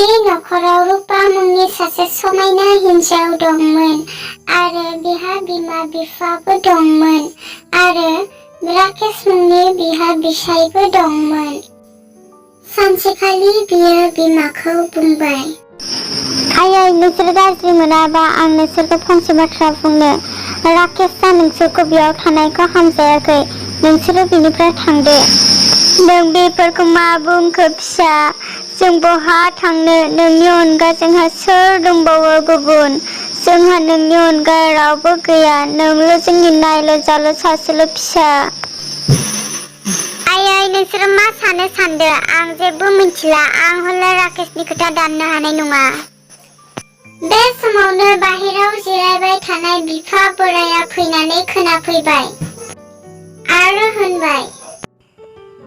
बे नखराव रुपा मुंनि सासे समायना हिन्जाव दंमोन आरो बिहा बिमा बिफाबो दंमोन आरो राकेश मुंनि बिहा बिसायबो दंमोन। सानसेखालि बियो बिमाखौ बुंबाय, आयै नोंसोर गाज्रि मोनाबा आं नोंसोरखौ फंसे बाथ्रा बुंनो। राकेशआ नोंसोरखौ बेयाव थानायखौ हामजायाखै। नोंसोरो बेनिफ्राय थांदो। नों बेफोरखौ मा बुंखो फिसा? जों बहा थांनो? नोंनि अनगा जोंहा सोर दंबावो गुबुन? जोंहा नोंनि अनगा रावबो गैया। नोंल' जोंनि नायल' जाल' सासेल' फिसा। आयै नोंसोरो मा सानो सानदो? आं जेबो मिथिला। आं हले राकेशनि खोथा दाननो हानाय नङा। बे समावनो बाहेराव जिरायबाय थानाय बिफा बोराया फैनानै खोनाफैबाय आरो होनबाय,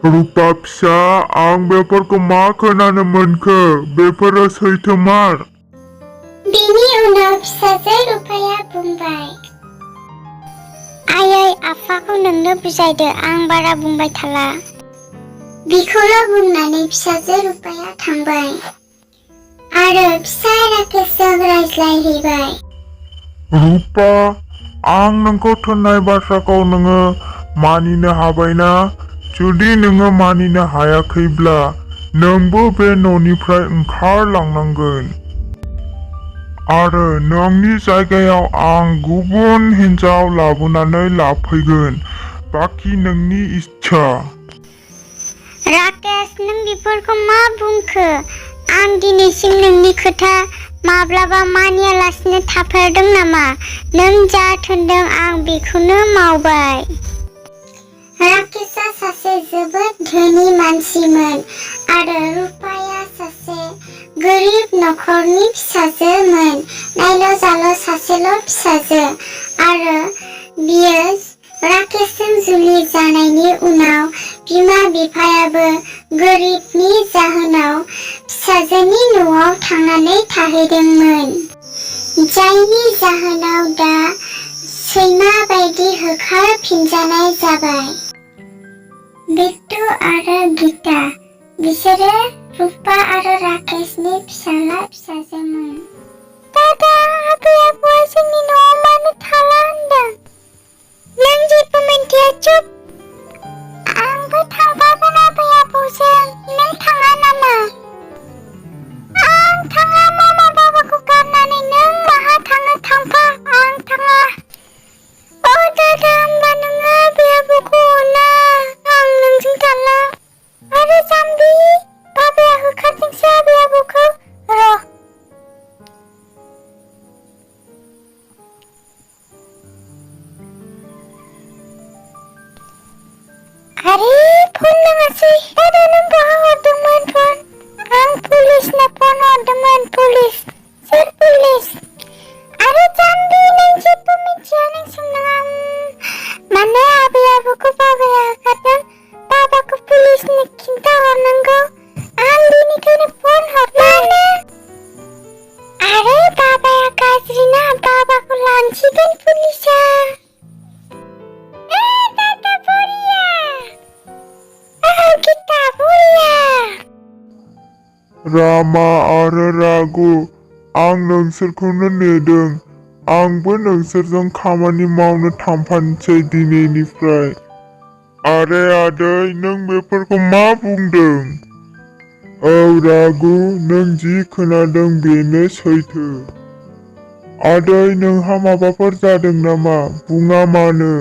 रुपा फिसा, आं बेफोरखौ मा खोनानो मोनखो? बेफोरो सैथोमार? बेनि उनाव फिसाजो रुपाया बुंबाय, आयै आफाखौ नोंनो बुजायदो, आं बारा बुंबाय थाला। बिखौल' बुंनानै फिसाजो रुपाया थांबाय आरो फिसा राकेशजों रायज्लायहैबाय। रुपा, आं नोंखौ थोननाय बाथ्राखौ नोङो मानिनो हाबायना? जुदि नोङो मानिनो हायाखैब्ला नोंबो बे न'निफ्राय ओंखारलांनांगोन आरो नोंनि जायगायाव आं गुबुन हिन्जाव लाबोनानै लाफैगोन। बाखि नोंनि इस्सा। राकेश, नों बेफोरखौ मा बुंखो? आं दिनैसिम नोंनि खोथा माब्लाबा मानियालासिनो थाफेरदों नामा? नों जा थोनदों आं बेखौनो मावबाय। राकेशआ सासे जोबोद धोनि मानसिमोन आरो रुपाया सासे गोरिब नखरनि फिसाजोमोन। नायल' जाल' सासेल' फिसाजो आरो बियो राकेशजों जुलि जानायनि उनाव बिमा बिफायाबो गोरिबनि जाहोनाव फिसाजोनि न'आव थांनानै थाहैदोंमोन, जायनि जाहोनाव दा सैमा बायदि होखारफिनजानाय जाबाय। बिट्टु आरो गीता, बिसोरो रुपा आरो राकेशनि फिसाला फिसाजोमोन। दादा, आबै आबौआ जोंनि न'आव मानो थाला होनदों? नों जेबो मिन्थिया, चुप। आंबो थांफागोन आबै आबौजों। नों थाङा नामा? आं थाङा मामा बाबाखौ गारनानै। नों माहा थाङो थांफा, आं थाङा। अ दादा, होमबा नोङो आबै आबौखौ अना? आं नोंजों थाला। आरो जाम्बि, बाबाया होखारदोंसो आबै आबौखौ। र' आरे फन नाङासै। दादा, नों बहा हरदोंमोन फन? आं पुलिसनो फन हरदोंमोन। पुलिस? सोर पुलिस? आरे जाम्बि, नों जेबो मिथिया, नों सोंनाङा। माने आबै आबौखौ बाबाया होखारदों। बाबाखौ पुलिसनो खिन्थाहरनांगौ। आं बेनिखायनो फन हरबाय। मानो? आरे बाबाया गाज्रिना, बाबाखौ लांसिगोन पुलिसआ। दादा बरिया। गीता बरिया। रामा आरो रागु, आं नोंसोरखौनो नेदों। आंबो नोंसोरजों खामानि मावनो थांफानोसै दिनैनिफ्राय। आरे आदै, नों बेफोरखौ मा बुंदों? औ रागु, नों जि खोनादों बेनो सैथो। आदै, नोंहा माबाफोर जादों नामा? बुङा मानो?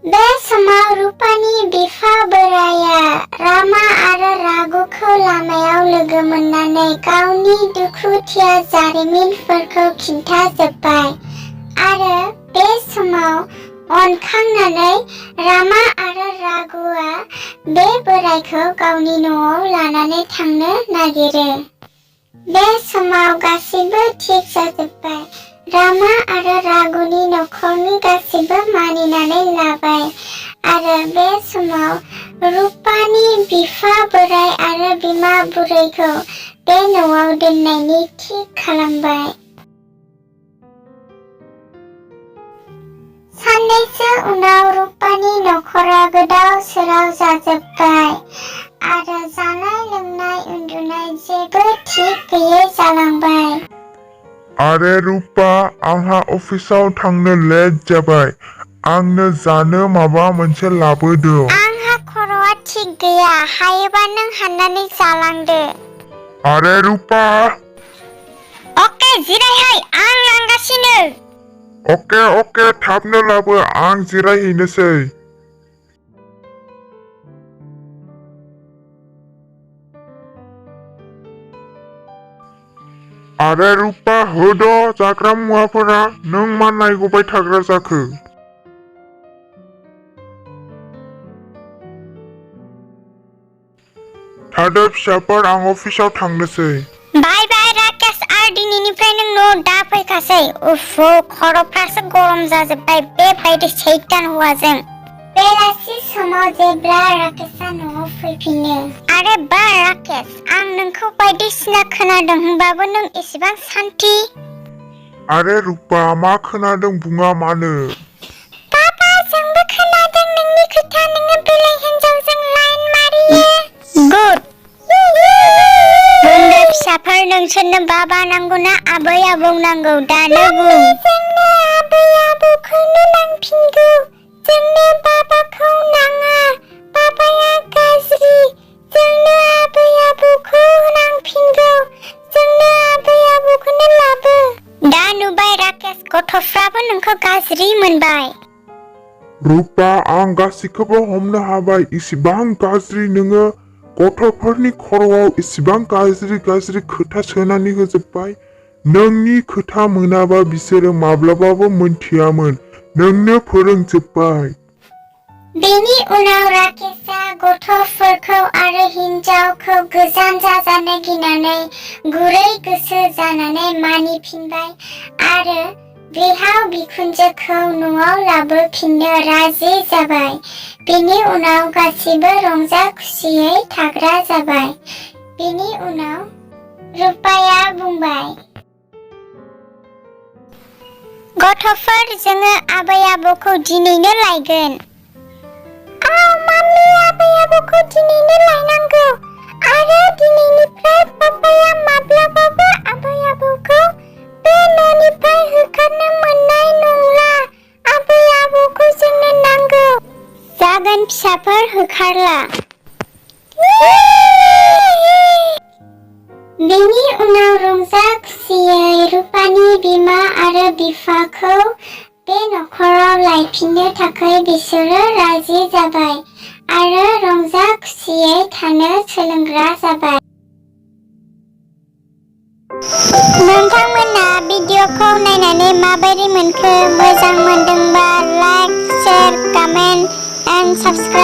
बे समाव रुपानि बिफा बोराया रामा आरो रागुखौ लामायाव लोगो मोननानै गावनि दुखुथिया जारिमिनफोरखौ खिन्थाजोब्बाय आरो बे समाव अनखांनानै रामा आरो रागुआ बे बोरायखौ गावनि न'आव लानानै थांनो नागिरो। बे समाव गासिबो थिग जाजोब्बाय। रामा आरो रागुनि नखरनि गासिबो मानिनानै लाबाय आरो बे समाव रुपानि बिफा बोराय आरो बिमा बुरैखौ बे न'आव दोननायनि थि खालामबाय। साननैसो उनाव रुपानि नखरा गोदाव सोराव जाजोब्बाय आरो जानाय लोंनाय उन्दुनाय जेबो थिग गैयै जालांबाय। आरे रुपा, आंहा अफिसाव थांनो लेट जाबाय। आंनो जानो माबा मोनसे लाबोदो। आंहा खर'आ थिग गैया, हायोबा नों हाननानै जालांदो। आरे रुपा। अके, जिरायहाय, आं लांगासिनो। अके, थाबनो लाबो, आं जिरायहैनोसै। आरे रुपा, होद' जाग्रा मुवाफोरा। नों मा नायगबाय थाग्रा जाखो? थादो फिसाफोर, आं अफिसाव थांनोसै। बाय राकेश, आरो दिनैनिफ्राय नों न'आव दा फैखासै। उफ, खर'फ्रासो गरम जाजोब्बाय बेबायदि सैतान हौवाजों। बेलासि समाव जेब्ला राकेशआ न'आव फैफिनो। आरे बा राकेश, आं नोंखौ बायदिसिना खोनादों, होनबाबो नों एसेबां सान्थि। आरे रुपा, मा खोनादों बुङा मानो? पापा, जोंबो खोनादों नोंनि खोथा। नोङो बेलेग हिनजावजों लाइन मारियो। गुड। बुंदो फिसाफोर, नोंसोरनो बाबा नांगौ ना आबै आबौ नांगौ? दानो बुं। जोंनो आबै आबौखौनो नांफिनगौ। जोंनो बाबाखौ नाङा। बाबाया गाज्रि। जोंनो आबै आबौखौ नांफिनगौ। जोंनो आबै आबौखौनो लाबो। दा नुबाय राकेश, गथ'फ्राबो नोंखौ गाज्रि मोनबाय। रुपा, आं गासैखौबो हमनो हाबाय। इसिबां गाज्रि नोङो गथ'फोरनि खर'आव इसिबां गाज्रि खोथा सोनानै होजोब्बाय। नोंनि खोथा मोनाबा बिसोरो माब्लाबाबो मोनथियामोन। नोंनो फोरोंजोब्बाय। बेनि उनाव राकेशआ गथ'फोरखौ आरो हिनजावखौ गोजान जाजानो गिनानै गुरै गोसो जानानै मानिफिनबाय आरो बिहाव-बिखुनजोखौ न'आव लाबोफिननो राजि जाबाय। बेनि उनाव गासिबो रंजा खुसियै थाग्रा जाबाय। बेनि उनाव रुपाया बुंबाय, गथ'फोर, जोङो आबै आबौखौ दिनैनो लायगोन। औ माम्मी, आबै आबौखौ दिनैनो लायनांगौ। आरो दिनैनिफ्राय पापाया माब्लाबाबो आबै आबौखौ बे न'निफ्राय होखारनो मोननाय नंला। आबै आबौखौ जोंनो नांगौ। जागोन फिसाफोर, होखारला। बेनि उनाव रंजा खुसियै रुपानि बिमा आरो बिफाखौ बे नखराव लायफिननो थाखाय बिसोरो राजि जाबाय आरो रंजा खुसियै थानो सोलोंग्रा जाबाय। नोंथांमोना भिडिअखौ नायनानै माबायदि मोनखो? मोजां मोनदोंबा like, share, comment and subscribe